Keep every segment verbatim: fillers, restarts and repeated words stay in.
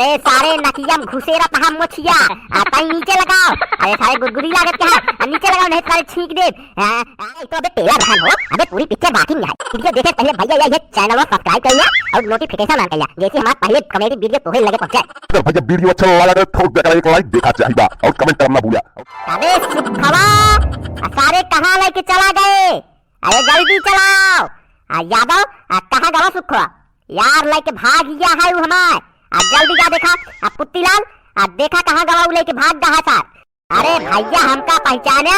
ए सारे नकिया में घुसेरा तहा मोछिया, आ तई नीचे लगाओ। अरे सारे गुदगुदी लागत के है, आ नीचे लगाओ, नहीं सारे छींक दे। आ, आ, तो अबे टेलर रहन हो, अबे पूरी पिक्चर बाकी नहीं है। वीडियो देखे पहले भैया या ये चैनल को सब्सक्राइब कर लिया और नोटिफिकेशन ऑन कर लिया, जैसे हमारा पहले कॉमेडी वीडियो तोहे लगे पहुंचे। अगर भैया वीडियो अच्छा लगा तो ठोक देकर एक लाइक देखा चाहिए और कमेंट करना भूला। अबे सुखवा, आ सारे कहाँ लेके चला गए? अरे जल्दी चलाओ। आ यादव, आ कहाँ गवा सुखवा? यार लेके भाग गया है उ हमार। आ जल्दी जा देखा, आ पुत्तीलाल, आ देखा कहाँ गवा उ लेके भाग गया है सार। अरे भैया हमका पहचाना,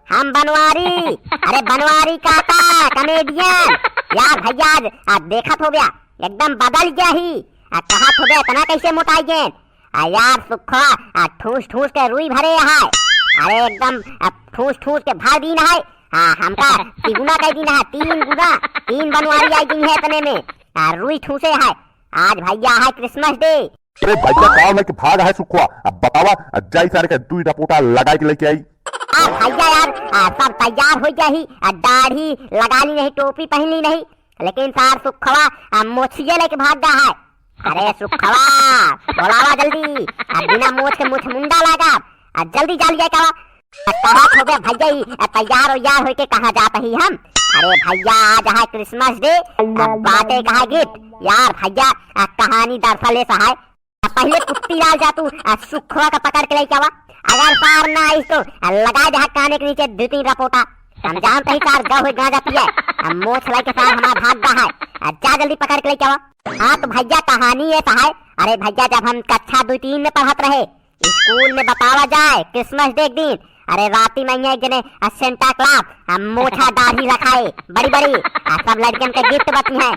हम बनवारी, अरे बनवारी काका, कॉमेडियन। यार भैया आज, आ देखत हो गया, एकदम बदल गया ही। आ कहत हो गया इतना कैसे मोटाई गए? आ यार सुखवा, आ ठूस ठूस के रुई भरे है। अरे एकदम, आ ठूस ठूस के भर दीन है। हाँ, हमका तिगुना कह दीन है, तीन गुना, तीन बनवारी आई दीन है इतने में। आ रुई ठूसे है। आज भैया है क्रिसमस डे। अरे भैया, का लेके भाग है सुखवा? अब बतावा, अब जाई सारे के दुई रपोटा लगाई के लेके आई। आ भैया यार, आ सब तैयार हो गया ही, आ दाढ़ी लगा ली नहीं, टोपी पहन ली नहीं, लेकिन सार सुखवा, आ मोछिए लेके भाग गया है। अरे सुखवा, बोलावा जल्दी, आ बिना मोछ के मुछ मुंडा लागा, आ जल्दी जा लिया का। कहत हो गया भैया ही, आ, तैयार उयार होके कहाँ जात ही हम? अरे भैया, आज है क्रिसमस डे, आ, बाटे कहाँ गिफ्ट? यार भैया, आ, कहानी दरअसल ऐसा है, आ, पहले पुत्तीलाल जा तू, आ, सुखवा का पकड़ के लेके आवा। अगर सार ना आइस तो, आ, लगा दे काने के नीचे दो तीन रपोटा। हम जानते ही सार गए हुए गांजा पिए, आ, मोछ लाई के सार हमारा भाग गया है। आ, जा जल्दी पकड़ के लेके आवा। हाँ तो भैया, कहानी ऐसा है। अरे भैया, जब हम कक्षा दो तीन में पढ़त रहे, स्कूल में बतावा जाए क्रिसमस डे के दिन, अरे राती में यहाँ एक जने, आ, सेंटा क्लॉस, आ, मोछा दाढ़ी रखाए बड़ी बड़ी, आ, सब लड़कन के गिफ्ट बटी है।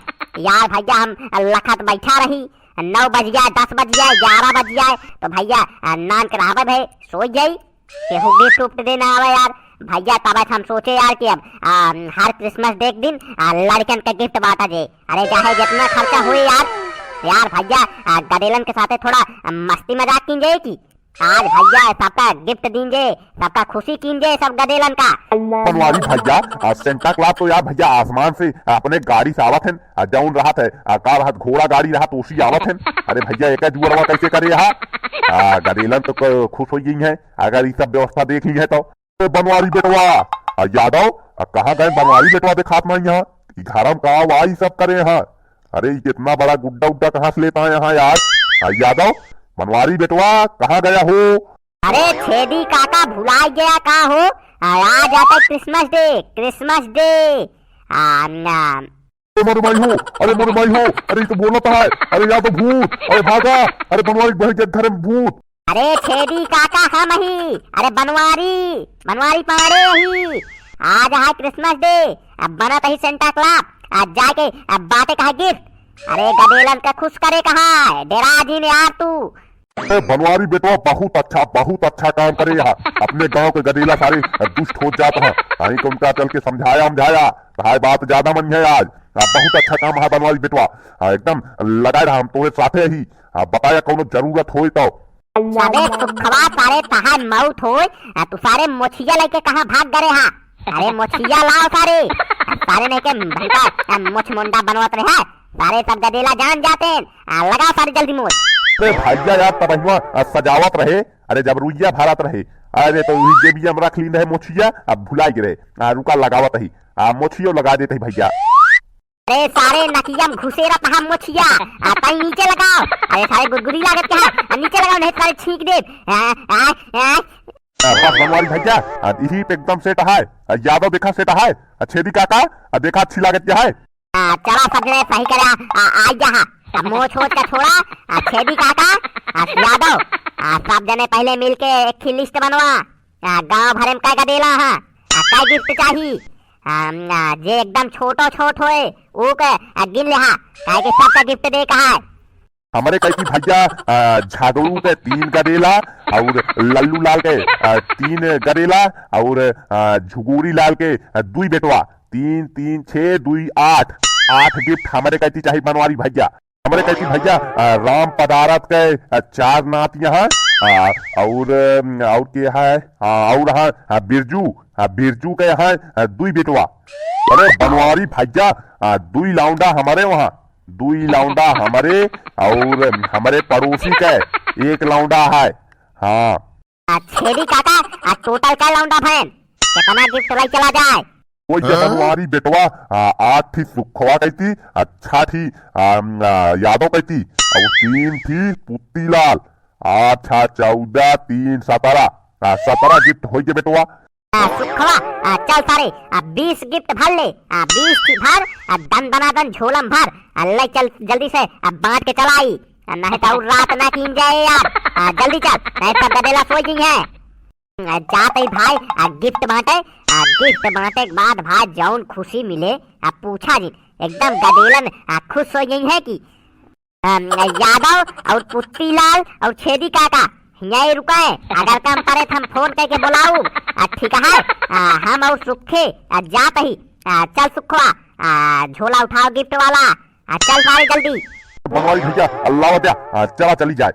यार भैया हम लखत बैठा रही, नौ बज गया, दस बज गया, ग्यारह बज गया, तो भैया, आ, नान के रहबे भे, सो जाई, केहू गिफ्ट उफ्ट देना आवे यार। भैया तब हम सोचे यार कि अब, आ, हर क्रिसमस डे के दिन, आ, लड़कन के गिफ्ट बांटा जाए। अरे चाहे जितना खर्चा हुए यार, यार भैया, आ, गदेलन के साथे थोड़ा, आ, मस्ती मजाक कीन जाए कि आज भैया सबका गिफ्ट दीन जे, सबका खुशी कीन जे, सब गदेलन का। बनवारी भैया, आ, सेंटा क्लॉस तो यार भैया आसमान से अपने गाड़ी से आवत हन, आ, जौन रहत है, आ, का रहत, घोड़ा गाड़ी रहत, ओसी आवत हन। अरे भैया, एका जुअरवा कैसे करे हा? आ, गदेलन तो क-, खुश हो गई है, अगर ये सब व्यवस्था देख ली है तो। ए बनवारी बेटवा, आ, यादव, आ, कहाँ गए बनवारी बेटवा, देखात नहीं यहाँ, ई घर में का वा, ई सब करे यहाँ? अरे, ये इतना बड़ा गुड्डा उड्डा कहाँ से लेता है यहाँ यार? आ, यादव, बनवारी बेटवा, कहाँ गया हो? अरे छेदी काका, भुला गया का हो? आ, आज आता है क्रिसमस डे, क्रिसमस डे। आ, ना। अरे मोर माई हो, अरे मोर माई हो, अरे ये तो बोलत है, अरे या तो भूत, अरे भागा, अरे बनवारी बह गया घर में भूत। अरे छेदी काका हम ही, अरे बनवारी, बनवारी पाड़े ही। आज है क्रिसमस डे, अब बनत ही सेंटा क्लॉस, आज जाके अब बाटे कहा गिफ्ट। अरे गदेलन का खुश करे कहा है, डेरा जिन यार तू। ए बनवारी बेटवा, बहुत अच्छा, बहुत अच्छा काम करे यहाँ। अपने गांव के गदेला सारे दुष्ट हो जात हैं, कहीं को उनका चल के समझाया, समझाया, भाई बात ज्यादा मन है आज। आ, बहुत अच्छा काम है बनवारी बेटवा, आ, एकदम लगाए रहा, हम तोरे साथे ही। आ, बताया कौनो जरूरत होई तो। अबे सुखवा, सारे तहार मौत होय, आ तू सारे मोछिया लेके कहाँ भाग गरे हा? अरे मोछिया लाओ सारे, आ सारे नहीं के भैया, आ मोछ मुंडा बनवत रहे, सारे सब गदेला जान जाते हैं। आ लगाओ सारे जल्दी मोछ। अरे भैया यार, तबहिया, आ, सजावत रहे, अरे जब रुइया भरत रहे, अरे तो वही जेबिया में रख लीन रहे मोछिया, अब भुला गिरे। आ रुका, लगावत ही, आ मोछियो लगा देते ही भैया। अरे सारे नकिया में घुसेरा तहा मोछिया, आ तई नीचे लगाओ। अरे सारे गुदगुदी लागत के है, आ नीचे लगाओ, नहीं सारे छींक दे। आ, आ, आ। आ, बस बनवारी भैया, आ, यही पे एकदम सेट है। आ, यादव देखा सेट है। आ, छेदी काका, आ, देखा अच्छी लागत के है। आ, चला सब जने सही करे, आ, आ, आ जा हा। आ, मोछ वोछ का छोड़ा, आ, छेदी काका, आ, यादव, आ, सब जने पहले मिलके एक ही लिस्ट बनवा। आ, गांव भरे में कै गदेला हा? आ, कै गिफ्ट चाही? आ, आ, जे एकदम छोटो छोट होए, ऊ के, आ, गिन ले हा, काहे कि सबका गिफ्ट दे कहा है। हमरे कही थी भैया, आ, झागड़ू के तीन गदेला और लल्लू लाल के, आ, तीन गदेला और, आ, झुगूरी लाल के, आ, दुई बेटवा, तीन, तीन, छः, दुई, आठ, आठ गिफ्ट हमरे कही थी चाही बनवारी भैया। हमरे कही थी भैया, आ, राम पदारथ के, आ, चार नात यहाँ, आ, और, अम, और के है, आ, और हाँ, हाँ, बिरजू, हाँ, बिरजू के यहाँ, आ, दुई बेटवा। अरे बनवारी भैया, आ, दुई लौंडा हमरे वहाँ। दुई लौंडा हमरे और हमरे पड़ोसी के एक लौंडा है। हाँ। आ, छेदी काका, आ, total कै लौंडा भएन? केतना gift लाई चला जाए? ओई के हाँ? बनवारी बेटवा, आ, आठ ठी सुखवा कहती, अच्छा ठी, आ, आ, यादव कहती, और तीन ठी पुत्तीलाल, अच्छा चौदह, तीन सतरह, आ, सतरह gift होई के बेटवा। आ, सुखवा, आ, चल सारे, आ, बीस gift भर ले, आ, बीस ठी भर, आ, दन दना दन झोलम भर, आ, ले चल जल्दी से, आ, बांट के चलाई, आ, नहीं तो और रात ना कीन जाए यार, आ, जल्दी चल, नहीं सब गदेला सोई गई है। आ, जात ही भाई, आ, gift बांटे, आ, gift बांटे के बाद भाई जौन खुशी मिले, आ, पूछा जी, एकदम गदेलन, आ, खुश हो गई है कि अम, यादव और पुत्तीलाल और छेदी काका, हियाँ रुकाए, अगर काम पड़े तो हम phone करके बुलाऊ। आ, ठीक है, आ, हम और सुखे, आ, जात ही, आ, चल सुखवा, आ, झोला उठाओ gift वाला, आ, चल सारे जल्दी। बनवारी भैया, अल्लाह वद्या, आ, चला चली जाए।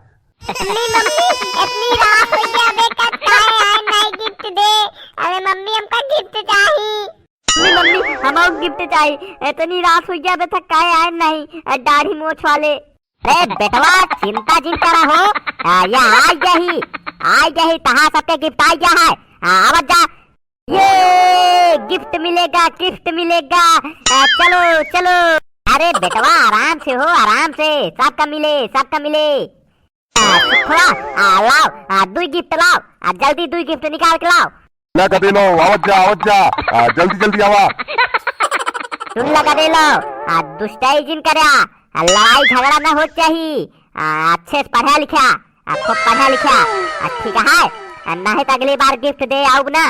मम्मी, मम्मी, इतनी रात हो गया, अबे कब काहे आए नहीं gift दे? अरे मम्मी, हमका gift चाही। मम्मी, मम्मी, हमको gift चाही। इतनी रात हो गया, अबे तक काहे आए नहीं, अ, दाढ़ी मोछ वाले। अरे बेटवा, चिंता जिन करा हो, आ, या आ गई, आ गई, तहाँ सबके gift आ गया है। आ, आवत जा। ये gift मिलेगा, gift मिलेगा। आ, चलो, चलो। अरे बेटवा, आराम से हो, आराम से, सबका मिले, सबका मिले। आ, सुखवा, आ, लाओ, आ, दुई gift लाओ, आ, जल्दी दुई gift निकाल के लाओ। ला गदेलो, आवत जा, आवत जा, आ, जल्दी, जल्दी आवा। सुन ला गदेलो, आ, दुष्टाई जिन करे, आ, लड़ाई झगड़ा ना हो चाही, आ, अच्छे से पढ़ा लिखा, आ, खूब पढ़ा लिखा, आ, ठीक है, आ, नहीं तो अगली बार gift दे आऊब ना।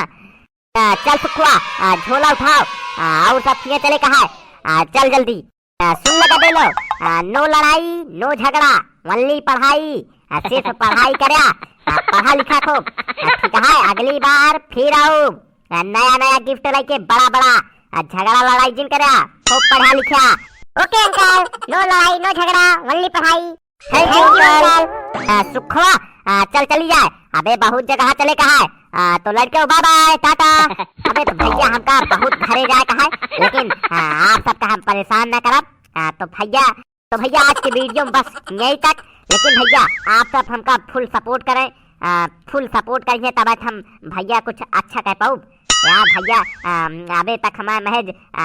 आ, चल सुखवा, आ, झोला उठाओ, आ, और सब किए चले कहा है, आ, चल जल्दी। आ, सुन ला गदेलो, आ, no लड़ाई, no झगड़ा, only पढ़ाई, आ, सिर्फ पढ़ाई करया, आ, पढ़ा लिखा खूब, आ, ठीक है, अगली बार फिर आऊब, आ, नया नया gift लेके बड़ा बड़ा, आ, झगड़ा लड़ाई जिन करया, खूब पढ़ा लिखा। OK uncle, no लड़ाई, no झगड़ा, only पढ़ाई। Thank you uncle। आ, सुखवा, आ, चल चली जाए, अबे बहुत जगह चले कहा है, आ, तो लड़के bye bye, टाटा। अबे तो भैया हमका बहुत घरे जाए कहा है, लेकिन, आ, आप सबका हम परेशान ना करब, आ, तो भैया, तो भैया आज के video में बस यहीं तक, लेकिन भैया आप सब हमका full support करें, आ, full support करिए तब हम भैया कुछ अच्छा कह पाऊब। यार भैया, आ, अबे तक हमारे महज, आ,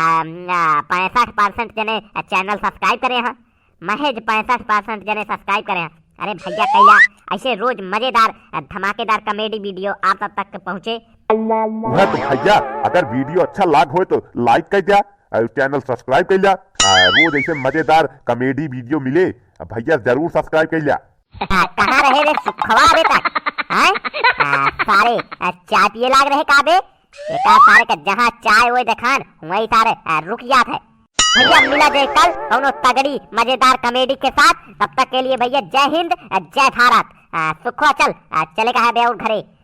आ, पैंसठ percent जने channel subscribe करे हैं। महज पैंसठ percent जने subscribe करे हैं। अरे भैया कइला, ऐसे रोज मजेदार, अ, धमाकेदार comedy video आप सब तक पहुँचे। वह तो भैया, अगर video अच्छा लाग होए तो like कर द्या, और channel subscribe कर ल्या। आ, रोज ऐसे मजेदार comedy video मिले, आ, भैया जरूर subscribe कर ल्या। आ, कहाँ रहे रे सुखवा अबे तक? हैं? आ, सारे, आ, चाय पिए लाग रहे का बे? एका सारे के जहाँ चाय ओए देखान, वहीं सारे, आ, रुक जात है। भैया मिला जाए कल कौनो तगड़ी मजेदार comedy के साथ। तब तक के लिए भैया जय हिंद, आ, जय भारत। आ, सुखवा चल, आ, चले का है बे और घरे।